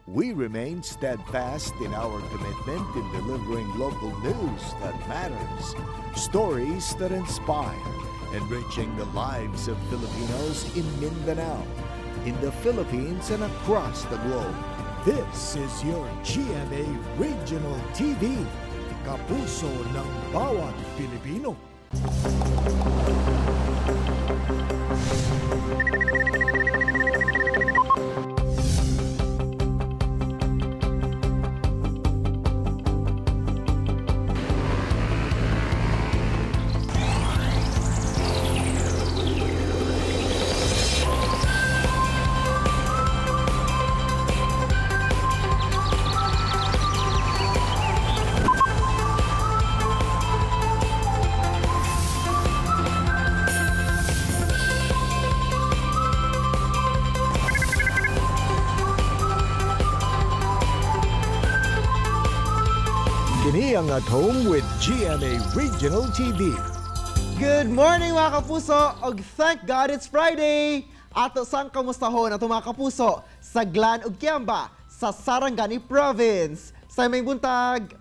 We remain steadfast in our commitment in delivering local news that matters, stories that inspire, enriching the lives of Filipinos in Mindanao, in the Philippines, and across the globe. This is your GMA Regional TV, kapuso ng bawat Pilipino. Kini ang At Home with GMA Regional TV. Good morning, mga kapuso! Og thank God it's Friday! Ato sang kamustahon ato, mga kapuso, sa Glan ug Kiamba sa Sarangani Province. Sa may buntag!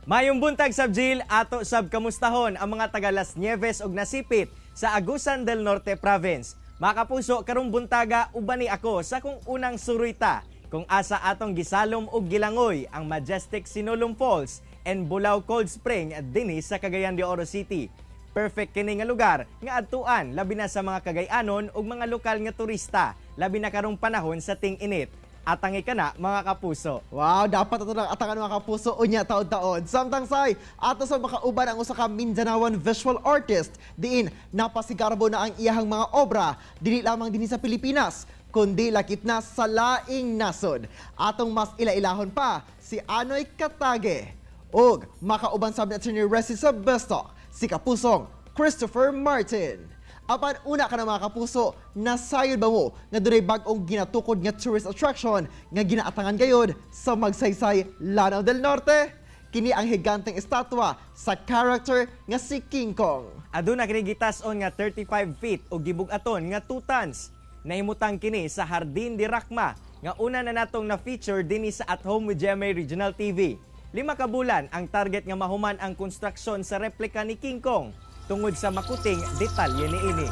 Mayong buntag sab, Jill, ato sab kamustahon ang mga taga Las Nieves ug Nasipit sa Agusan del Norte Province. Mga kapuso, karong buntaga ubani ako sa kong unang suruyta kung asa atong gisalom og gilangoy ang majestic Sinulom Falls and Bulao Cold Spring dinhi sa Cagayan de Oro City. Perfect kini nga lugar nga adtuan labi na sa mga Cagayanon ug mga lokal nga turista, labi na karong panahon sa ting-init. Atangi kana, mga kapuso. Wow, dapat ato lang atangan, mga kapuso, unya taon-taon. Samtang say, ato sa makauban ang usa ka Mindanaoan visual artist diin napasigarbo na ang iyahang mga obra dili lamang dinhi sa Pilipinas kundi lakip na sa laing nasod. Atong mas ilailahon pa si Anoy Katage ug makauban sab ni Attorney Resi sa Bestock, si kapusong Christopher Martin. Apan una ka na, mga kapuso, nasayod ba mo nga dunay bag-ong ginatukod nga tourist attraction nga ginaatangan gayod sa Magsaysay, Lanao del Norte? Kini ang higanteng estatwa sa character nga si King Kong. Aduna kini gitas-on nga 35 feet o gibug-aton nga 2 tons. Nahimutang kini sa Hardin di Rakma nga una na natong na-feature dinhi sa At Home with GMA Regional TV. 5 ka bulan ang target nga mahuman ang konstruksyon sa replika ni King Kong tungod sa makuting detalye niini.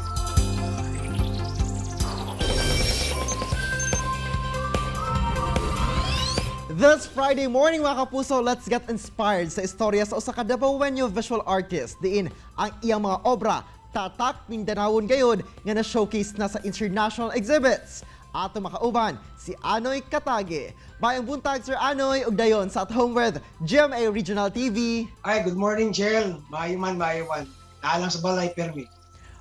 This Friday morning, mga kapuso, let's get inspired sa istorya sa usa ka Dabawenyo visual artist diin ang iyang mga obra tatak Mindanaon gayod nga na-showcase na sa international exhibits. Ato makauban si Anoy Katage. Maayong buntag, Sir Anoy, ug dayon sa At Home with GMA Regional TV. Ay, good morning, Jel. Maayo man, maayo man. Naa lang sa balay, permi.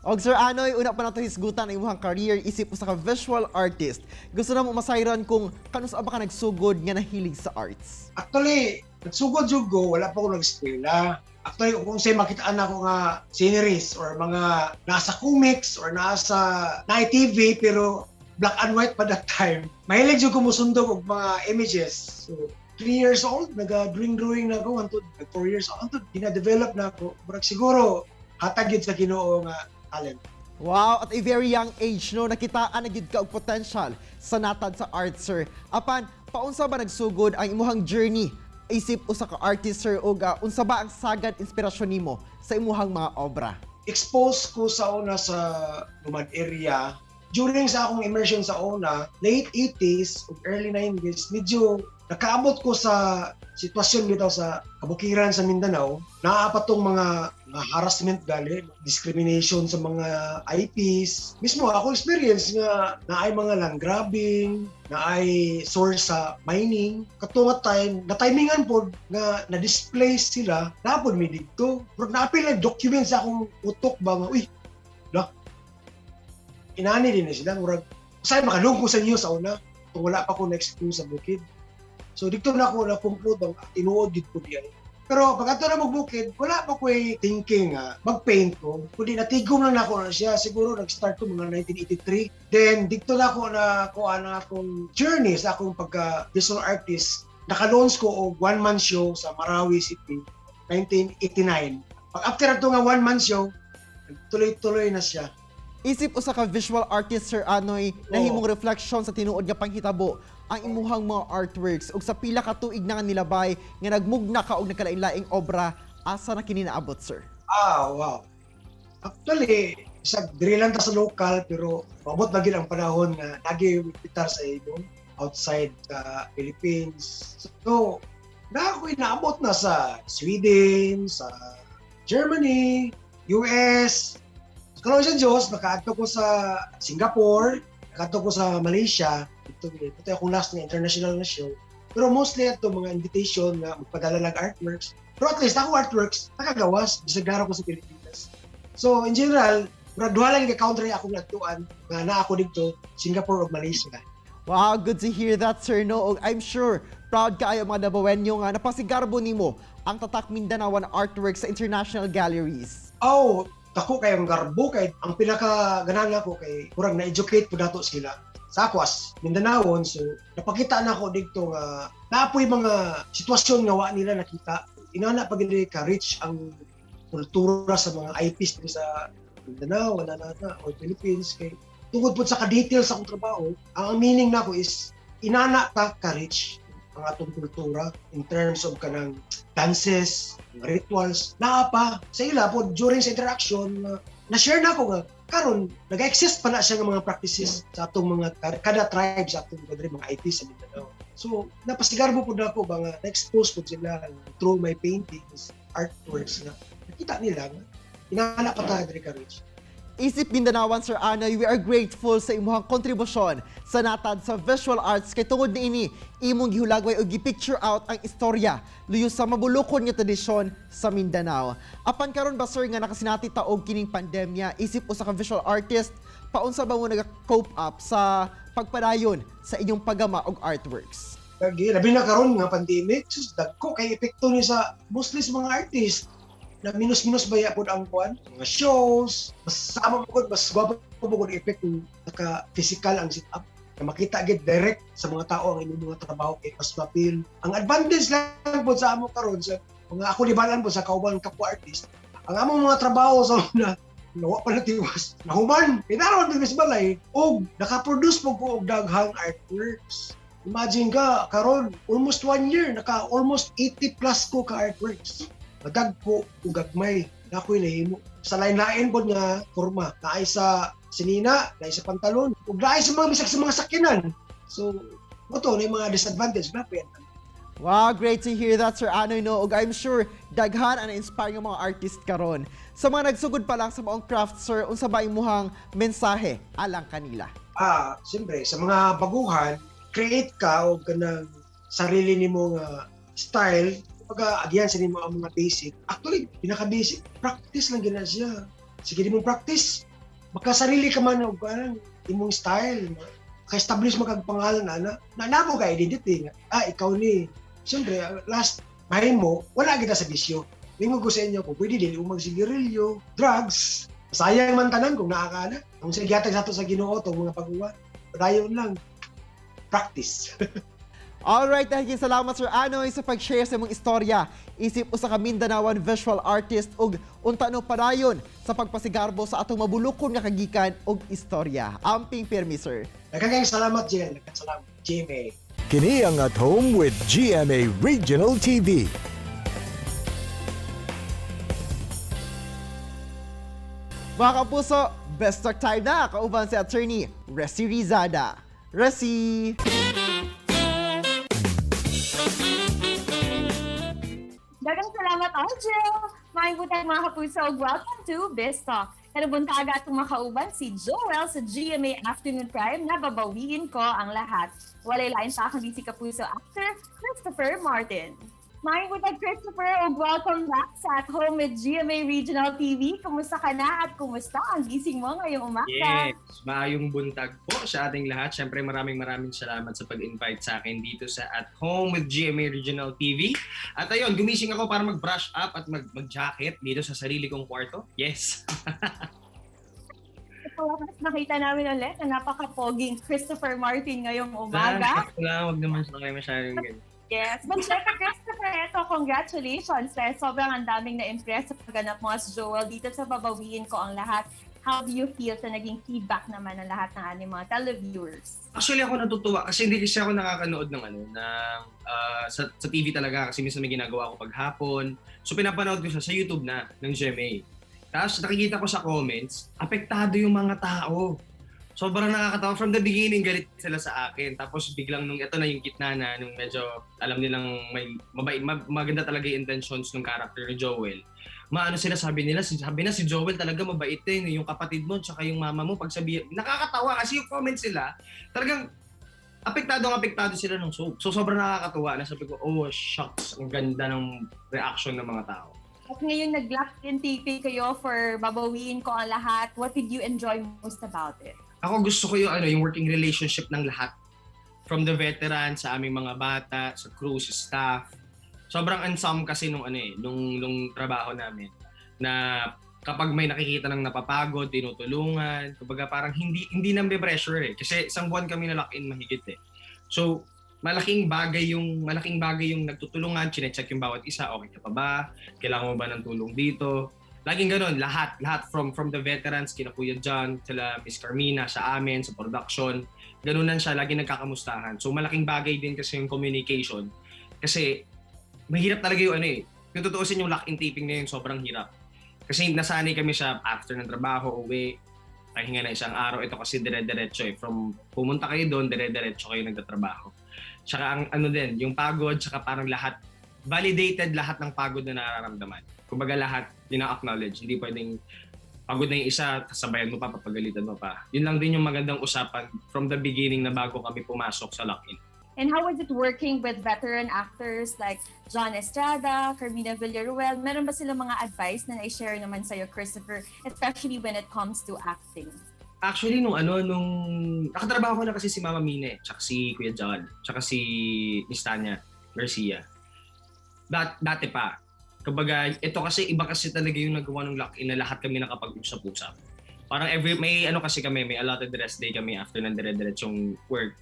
Og Sir Anoy, una pa nato hisgutan ang imong career isip usa ka visual artist. Gusto namo masayran kung kanus-a ba ka nagsugod nga nahilig sa arts? Actually, nagsugod jud ko, wala pa ko nag-eskwela. Actually, kung say makitaan ako nga sceneries or mga nasa comics or nasa na TV pero black and white pa that time. Mahilig jud ko musundog og mga images. So, 3 years old, naga-drawing-drawing na ako. Hantod, 4 years old, hantod, gina-develop na ako. Murag siguro, hatag yun sa Ginoo nga talent. Wow, at a very young age, no, nakitaan na gyud ka og potential sa natad sa art, sir. Apan, paunsa ba nagsugod ang imuhang journey isip usa ka artist, sir, ug unsa ba ang sagad inspirasyon nimo sa imuhang mga obra? Exposed ko sa una sa Lumad area. During sa akong immersion sa una, late 80s ug early 90s, medyo nakaabot ko sa sitwasyon bitaw sa kabukiran sa Mindanao. Naa pa tong mga harassment gali, discrimination sa mga IPs. Mismo ako experience nga naay mga land grabbing, naay source sa mining. Kato nga time, na-timingan pod nga na-displace sila, naa pod mi didto. Pero naapil na document sa akong utok ba nga, uy, la, inani din na sila. Murag, usahay makadungog ko sa news sa una, kung wala pa ko na-expose sa bukid. So dito na ako na-conclude ang tinuod gid ko diyan. Pero pag ato na magbukid, wala pa ko thinking nga mag-paint ko. Kundi natigom lang nako na siya. Siguro nag-start ko mga 1983. Then dito na ako na kuha na akong journey sa akong pagka visual artist. Naka-launch ko og one-man show sa Marawi City 1989. Pag after ato nga one-man show, tuloy-tuloy na siya. Isip usa ka visual artist, Sir Anoy, nahimong reflection sa tinuod nga panghitabo. ang imuhang mga artworks ug sa pila ka tuig na nga nilabay nga nagmugna ka og nagkalain-laing obra, asa na kini naabot, sir? Ah, wow. Actually, sa diri lang ta sa local, pero maabot na gid ang panahon nga nagi pitar sa imo outside sa Philippines. So, na ako inaabot na sa Sweden, sa Germany, US. Karon sa Diyos, nakaadto ko sa Singapore, nakaadto ko sa Malaysia. Ito akong last nga international na show. Pero mostly ito mga invitation na magpadala lang artworks. Pero at least ako artworks, nakagawas, bisag dara ko sa Pilipinas. So in general, murag duha lang ka country akong natuan nga naa ako didto, Singapore ug Malaysia. Wow, good to hear that, sir. No, ug I'm sure proud kaayo ang mga Dabawenyo nga napasigarbo nimo ang tatak Mindanaoan artworks sa international galleries. Oh, dako kayong garbo kay ang pinaka ganahan ako kay kurang na-educate po nato sila sa ako as Mindanaon. So napakita na ako didto nga naapoy mga sitwasyon nga wa nila nakita, inana pag ka rich ang kultura sa mga IPs diri sa Mindanao, wala na na or Philippines, kay tungod po sa ka-detail sa akong trabaho, ang meaning nako is inana ta ka rich ang atong kultura in terms of kanang dances, mga rituals, naa pa sa ila po during sa interaction na na-share na ako nga karon nag-exist pa na siya ng mga practices sa atong mga kada tribe sa atong kada mga IP sa Mindanao. So napasigarbo po na ako ba nga na-expose po sila through my paintings, artworks na nakita nila nga inana pa ta diri ka rich. Isip Mindanaoan, Sir Anoy, we are grateful sa imuhang kontribusyon sa natad sa visual arts kay tungod niini imong gihulagway og gi-picture out ang istorya luyo sa mabulukon nga tradisyon sa Mindanao. Apan karon ba, sir, nga nakasinati ta og kining pandemya, isip usa ka visual artist, paunsa ba mo naga-cope up sa pagpadayon sa inyong paggama og artworks? Lagi, labi na karon nga pandemic, sus, dagko kay epekto ni sa mostly sa mga artist na minus-minus baya pod ang kuan, mga shows, mas sama mo gud, mas gwapo mo gud effect kung naka physical ang setup na makita gid direct sa mga tao ang inyong mga trabaho kay mas mapil. Ang advantage lang pod sa amo karon sa mga ako libalan po sa kauban kapwa artist, ang among mga trabaho sa una nawa pa na tiwas nahuman pinaron din sa balay og naka-produce po ko og daghang artworks. Imagine ka karon almost one year naka almost 80 plus ko ka artworks, madagko ug gagmay na ako'y nahimo sa lain-lain pod nga forma, naay sa sinina, naay sa pantalon, ug naay sa mga bisag sa mga sakyanan. So mo to na yung mga disadvantage na pa. Wow, great to hear that, Sir Anoy, no? Ug I'm sure daghan ang na-inspire ng mga artist karon. Sa mga nagsugod pa lang sa maong craft, sir, unsa ba imuhang mensahe alang kanila? Ah, siyempre sa mga baguhan, create ka og kanang sarili nimo nga style. Kumbaga agihan sa nimo ang mga basic. Actually, pinaka basic, practice lang gina siya. Sige nimong practice, makasarili ka man og kanang imong style, maka-establish mo kag pangalan ana na namo ka identity nga ah ikaw ni. Siyempre last mahimo wala kita sa bisyo. Ningo ko sa inyo kung pwede dili mo magsigarilyo, drugs, sayang man tanan kung naa ka na. Ang sa gihatag sa ato sa Ginoo tong mga pag-uwan, padayon lang, practice. Alright, dahil salamat, Sir Anoy, sa pag-share sa imong istorya. Isip usa ka Mindanaoan visual artist ug unta no padayon sa pagpasigarbo sa atong mabulukon nga kagikan ug istorya. Amping pirmi, sir. Daghang salamat, Jen. Daghang salamat, GMA. Kini ang At Home with GMA Regional TV. Mga kapuso, best talk time na kauban si Attorney Resi Rizada. Resi! Daghang salamat, Algel! Maayong buntag, mga kapuso. Welcome to Biz Talk. Karong buntaga atong makauban si Joel sa GMA Afternoon Prime na Babawiin Ko ang Lahat. Walay lain pa kundi si kapuso actor Kristoffer Martin. Maayong buntag, Kristoffer, ug welcome back sa At Home with GMA Regional TV. Kumusta ka na at kumusta ang gising mo ngayong umaga? Yes, maayong buntag po sa ating lahat. Siyempre, maraming maraming salamat sa pag-invite sa akin dito sa At Home with GMA Regional TV. At ayun, gumising ako para mag-brush up at mag-jacket dito sa sarili kong kwarto. Yes. Sa wakas, nakita namin ulit ang napaka-poging Kristoffer Martin ngayong umaga. Wala, wag naman sa kayo masyadong ganyan. Yes. But syempre, Kristoffer, eto, congratulations. Dahil sobrang ang daming na-impress sa pagganap mo as Joel dito sa Babawiin Ko ang Lahat. How do you feel sa naging feedback naman ng lahat ng ating mga televiewers? Actually, ako natutuwa kasi hindi kasi ako nakakanood ng ano ng sa TV talaga kasi minsan may ginagawa ako paghapon. So pinapanood ko siya sa YouTube na ng GMA. Tapos nakikita ko sa comments, apektado yung mga tao. Sobrang nakakatawa. From the beginning, galit sila sa akin. Tapos biglang nung ito na yung gitna na, nung medyo alam nilang may mabait, maganda talaga yung intentions ng character ni Joel. Maano sila, sabi nila, sabi na si Joel talaga mabait din, yung kapatid mo tsaka yung mama mo, pag sabi, nakakatawa kasi yung comments sila, talagang apektado ang apektado sila ng soap. So sobrang nakakatuwa na sabi ko, "Oh shucks, ang ganda ng reaction ng mga tao." At ngayon nag-lock-in taping kayo for Babawiin Ko Ang Lahat. What did you enjoy most about it? Ako, gusto ko yung ano, yung working relationship ng lahat. From the veteran sa aming mga bata, sa crew, sa staff. Sobrang ensemble kasi nung ano eh, nung trabaho namin na kapag may nakikita ng napapagod, tinutulungan. Kumbaga parang hindi hindi na may pressure eh. Kasi isang buwan kami na lock-in mahigit eh. So, malaking bagay yung nagtutulungan, chine-check yung bawat isa, "Okay ka pa ba? Kailangan mo ba ng tulong dito?" Laging ganun, lahat, lahat from the veterans, kina Kuya John, sila Miss Carmina, sa amin, sa production, ganunan siya, lagi nagkakamustahan. So malaking bagay din kasi yung communication. Kasi mahirap talaga yung ano eh. Kung tutuusin, yung lock-in taping na yun, sobrang hirap. Kasi nasanay kami sa after ng trabaho, uwi, pahinga na isang araw. Ito kasi dire-diretso eh. From pumunta kayo doon, dire-diretso kayo nagtatrabaho. Tsaka ang ano din, yung pagod, tsaka parang lahat, validated lahat ng pagod na nararamdaman. Kumbaga lahat, ina-acknowledge. Hindi pwedeng pagod na yung isa, sabayan mo pa, papagalitan mo pa. Yun lang din yung magandang usapan from the beginning na bago kami pumasok sa lock-in. And how was it working with veteran actors like John Estrada, Carmina Villaruel? Meron ba silang mga advice na na-share naman sa'yo, Christopher, especially when it comes to acting? Actually, nung ano, nung nakatrabaho ko na kasi si Mama Mina eh, tsaka si Kuya John, tsaka si Miss Tanya Garcia. Dati pa. Kumbaga, ito kasi, iba kasi talaga yung nagawa ng lock-in na lahat kami nakapag-usap-usap. Parang every, may ano kasi kami, may allotted rest day kami after ng dire-diretsong work.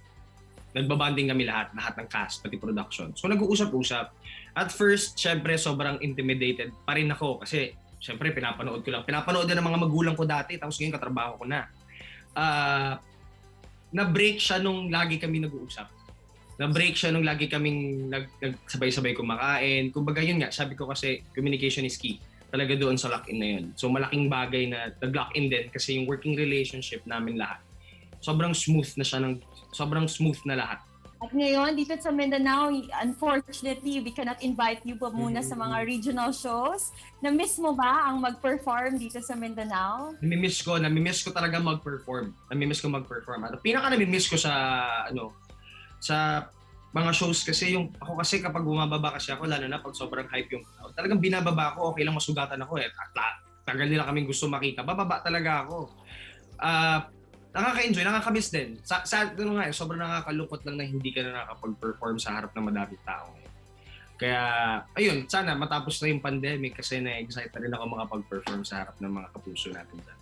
Nagbabanding kami lahat, lahat ng cast, pati production. So nag-uusap-usap. At first, syempre, sobrang intimidated pa rin ako kasi syempre pinapanood ko lang. Pinapanood din ng mga magulang ko dati, tapos ngayon katrabaho ko na. Na-break siya nung lagi kami nag-uusap. Na-break siya nung lagi kaming nagsabay-sabay kumakain. Kumbaga yun nga, sabi ko kasi communication is key talaga doon sa lock-in na yun. So malaking bagay na nag-lock-in din kasi yung working relationship namin lahat. Sobrang smooth na siya ng sobrang smooth na lahat. At ngayon, dito sa Mindanao, unfortunately, we cannot invite you pa muna sa mga regional shows. Na-miss mo ba ang mag-perform dito sa Mindanao? Namimiss ko talaga mag-perform. Namimiss ko mag-perform. At pinaka namimiss ko sa ano sa mga shows kasi yung ako kasi kapag bumababa kasi ako, lalo na pag sobrang hype yung crowd, talagang binababa ako, okay lang masugatan ako eh. At tagal nila kaming gusto makita, bababa talaga ako. Ah, nakaka-enjoy, nakaka-miss din. Sa ano nga eh, sobrang nakakalungkot lang na hindi ka na nakakapag-perform sa harap ng madaming tao ngayon. Kaya, ayun, sana matapos na yung pandemic kasi na-excite na rin ako makapag-perform sa harap ng mga kapuso natin dyan.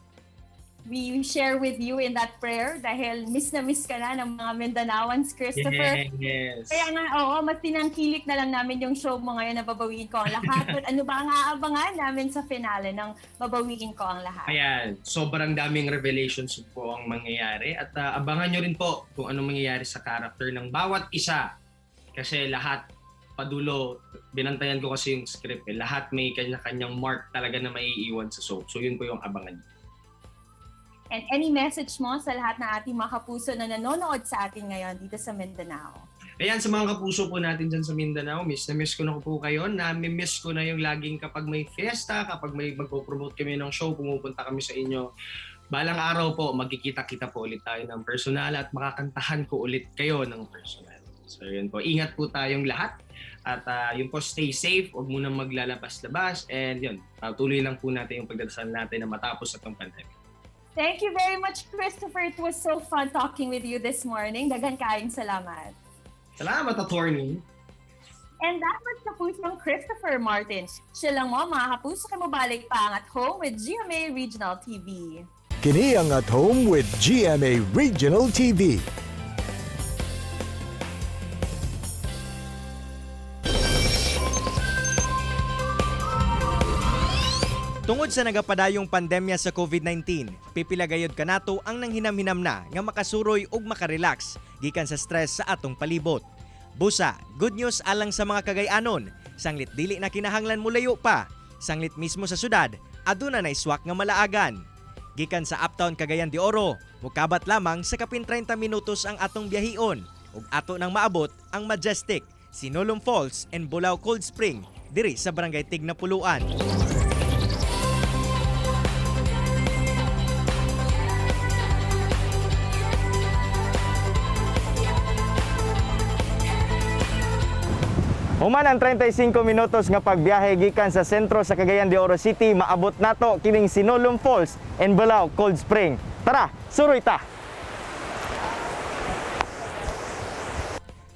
We share with you in that prayer dahil miss na miss ka na ng mga Mindanaoans, Christopher. Yes. Kaya nga, oo, mas tinangkilik na lang namin yung show mo ngayon na Babawiin Ko Ang Lahat. But ano ba ang aabangan namin sa finale ng Babawiin Ko Ang Lahat? Ayan, sobrang daming revelations po ang mangyayari at abangan nyo rin po kung anong mangyayari sa character ng bawat isa. Kasi lahat, padulo, binantayan ko kasi yung script eh, lahat may kanya-kanyang mark talaga na maiiwan sa soap. So yun po yung abangan nyo. And any message mo sa lahat ng ating mga kapuso na nanonood sa atin ngayon dito sa Mindanao? Ayan, sa mga kapuso po natin dyan sa Mindanao, miss na miss ko na po kayo. Nami-miss ko na yung laging kapag may fiesta, kapag may magpo-promote kami ng show, pumupunta kami sa inyo. Balang araw po, magkikita-kita po ulit tayo ng personal at makakantahan ko ulit kayo ng personal. So yun po, ingat po tayong lahat. At yun po, stay safe, huwag munang maglalabas-labas. And yun, tuloy lang po natin yung pagdadasal natin na matapos itong pandemic. Thank you very much, Christopher. It was so fun talking with you this morning. Daghan kaayong salamat. Salamat, attorney! And that was Kapusong Christopher Martin. Siya lang mo, mga kapuso, kay mobalik pa ang At Home with GMA Regional TV. Kini ang At Home with GMA Regional TV. Tungod sa nagapadayong pandemya sa COVID-19, pipila gayod kanato ang nanghinam-hinam na nga makasuroy ug makarelax gikan sa stress sa atong palibot. Busa, good news alang sa mga Kagayanon, sanglit dili na kinahanglan mulayo pa, sanglit mismo sa syudad, aduna na iswak nga malaagan. Gikan sa Uptown Cagayan de Oro, mukabat lamang sa kapin 30 minutos ang atong biyahion ug ato nang maabot ang majestic Sinulom Falls and Bulao Cold Spring diri sa Barangay Tignapoloan. Human ang 35 minutos nga pagbiyahe gikan sa sentro sa Cagayan de Oro City, maabot nato kining Sinulom Falls and Bulao Cold Spring. Tara, suroy ta!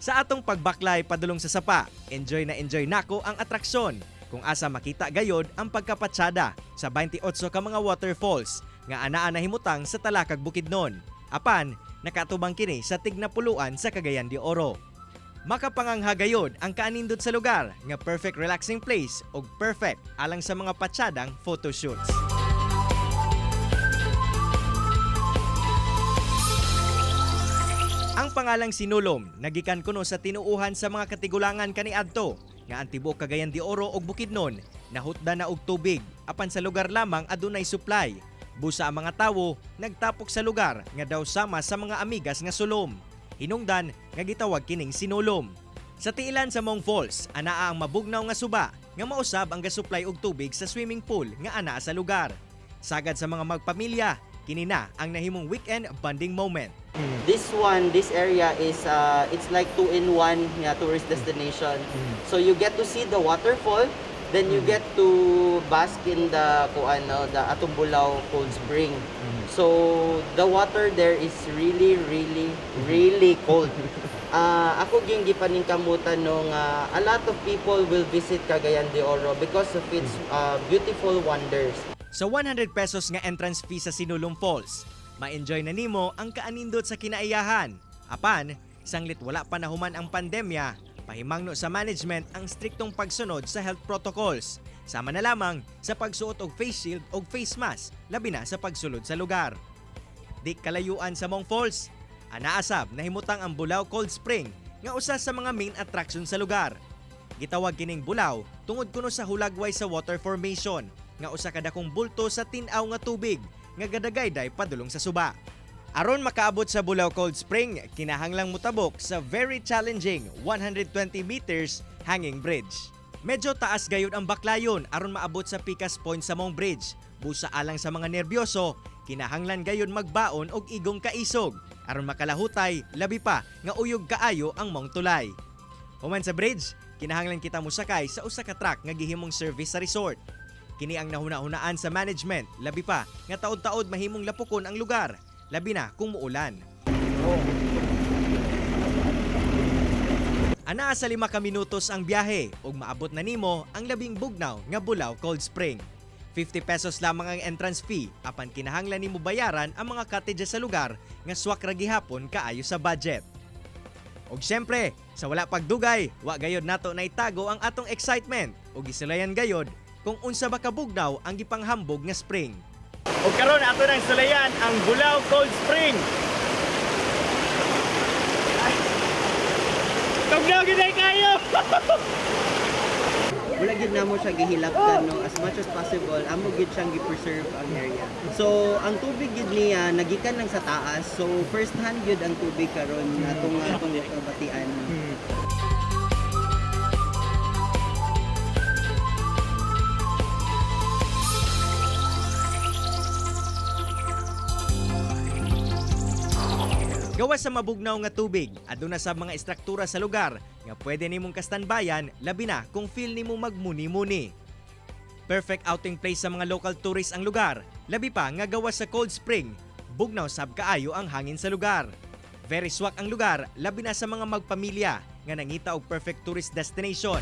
Sa atong pagbaklay padulong sa sapa, enjoy na enjoy nako ang atraksyon. Kung asa makita gayod ang pagkapatsada sa 28 ka mga waterfalls nga anaa nahimutang sa Talakag, Bukidnon. Apan, nakatubang kini sa Tignapoloan sa Cagayan de Oro. Makapangangha gayod ang kaanindot sa lugar nga perfect relaxing place ug perfect alang sa mga patsadang photoshoots. Ang pangalang Sinulom nagikan kuno sa tinuuhan sa mga katigulangan kaniadto nga ang tibuok Cagayan de Oro ug Bukidnon nahutda na og tubig apan sa lugar lamang adunay supply. Busa ang mga tawo nagtapok sa lugar nga daw sama sa mga amigas nga sulom. Hinungdan nga gitawag kining Sinulom. Sa tiilan sa Mong Falls, anaa ang mabugnaw nga suba nga mausab ang gasuplay og tubig sa swimming pool nga anaa sa lugar. Sagad sa mga magpamilya, kini na ang nahimong weekend bonding moment. This one, this area is it's like two-in-one nga tourist destination. So you get to see the waterfall, then you get to bask in the kuan no, the Atong Bulao Cold Spring. So the water there is really, really, really cold. Ako gyud gipaningkamutan no nga a lot of people will visit Cagayan de Oro because of its beautiful wonders. Sa 100 pesos nga entrance fee sa Sinulom Falls, ma-enjoy na nimo ang kaanindot sa kinaiyahan. Apan, sanglit wala pa nahuman ang pandemya, pahimangno sa management ang striktong pagsunod sa health protocols. Sama na lamang sa pagsuot og face shield o face mask, labi na sa pagsulod sa lugar. Di kalayuan sa Mong Falls, anaa sab nahimutang ang Bulao Cold Spring nga usa sa mga main attraction sa lugar. Gitawag kining Bulao tungod kuno sa hulagway sa water formation nga usa ka dakong bulto sa tin-aw nga tubig nga gadagayday padulong sa suba. Aron makaabot sa Bulao Cold Spring, kinahanglang mutabok sa very challenging 120 meters hanging bridge. Medyo taas gayud ang baklayon aron maabot sa pikas point sa Mong Bridge. Busa alang sa mga nerbiyoso, kinahanglan gayud magbaon og igong kaisog aron makalahutay, labi pa nga uyog kaayo ang mong tulay. Human sa bridge, kinahanglan kita mosakay sa usa ka truck nga gihimong service sa resort. Kini ang nahuna-hunaan sa management, labi pa nga taod-taod mahimong lapukon ang lugar, labi na kung muulan. Anaa sa 5 ka minutos ang biyahe ug maabot na nimo ang labing bugnaw nga Bulao Cold Spring. 50 pesos lamang ang entrance fee apan kinahanglan nimo bayaran ang mga cottages sa lugar nga swak ra gihapon kaayo sa budget. Og syempre, sa wala pagdugay, wa gayod nato na itago ang atong excitement ug gisulayan gayod kung unsa ba kabugnaw ang gipanghambog nga spring. Ug karon ato nang sulayan ang Bulao Cold Spring. Tugnaw gid kayo. Wala gid namo siya gihilabtan no, as much as possible amo gid siyang gi-preserve ang area. So ang tubig gid niya nagikan lang sa taas. So first hand gid ang tubig karon atong atong batian. Gawas sa mabugnaw nga tubig, aduna sa mga istruktura sa lugar nga pwede nimong kastanbayan labi na kung feel nimo magmuni-muni. Perfect outing place sa mga local tourists ang lugar, labi pa nga gawas sa cold spring, bugnaw sab kaayo ang hangin sa lugar. Very swak ang lugar, labi na sa mga magpamilya nga nangita og perfect tourist destination.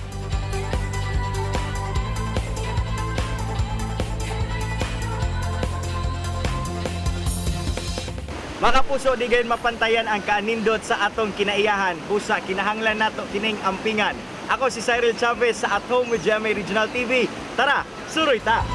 Mga kapuso, di gayon mapantayan ang kaanindot sa atong kinaiyahan. Busa, kinahanglan nato kining ampingan. Ako si Cyril Chavez sa At Home with GMA Regional TV. Tara, suroy ta!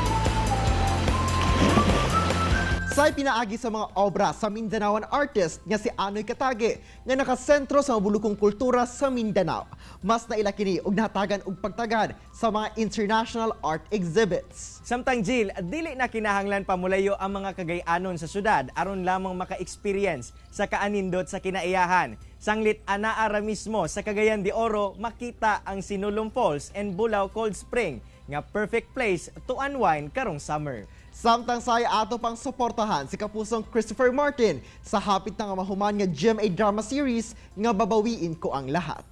Say pinaagi sa mga obra sa Mindanaoan artist nga si Anoy Katage nga nakasentro sa mabulukong kultura sa Mindanao. Mas naila kini og nahatagan og pagtagad sa mga international art exhibits. Samtang Jill, dili na kinahanglan pamulayo ang mga Kagayanon sa syudad aron lamang maka-experience sa kaanindot sa kinaiyahan. Sanglit anaa ra mismo sa Cagayan de Oro makita ang Sinulom Falls and Bulao Cold Spring nga perfect place to unwind karong summer. Samtang say ato pang suportahan si kapusong Kristoffer Martin sa hapit na nga mahuman nga GMA drama series nga Babawiin Ko ang Lahat.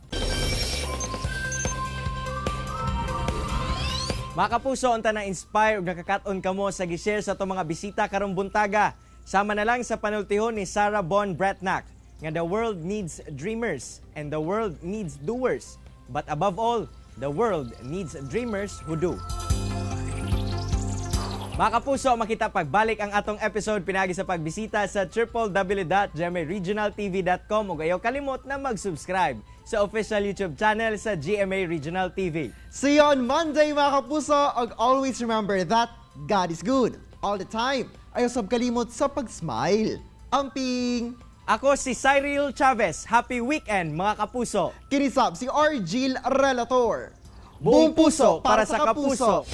Mga kapuso, unta na inspire ug nakakat-on kamo sa gi-share sa atong mga bisita karong buntaga. Sama na lang sa panultihon ni Sarah Bon Bretnak nga the world needs dreamers and the world needs doers. But above all, the world needs dreamers who do. Mga kapuso, makita pagbalik ang atong episode pinagi sa pagbisita sa www.gmaregionaltv.com ug ayaw kalimot na mag-subscribe sa official YouTube channel sa GMA Regional TV. See you on Monday, mga kapuso! Ug always remember that God is good all the time. Ayaw sab kalimot sa pag-smile. Amping! Ako si Cyril Chavez. Happy weekend, mga kapuso. Kini sab si Argil Relator. Buong puso para sa kapuso.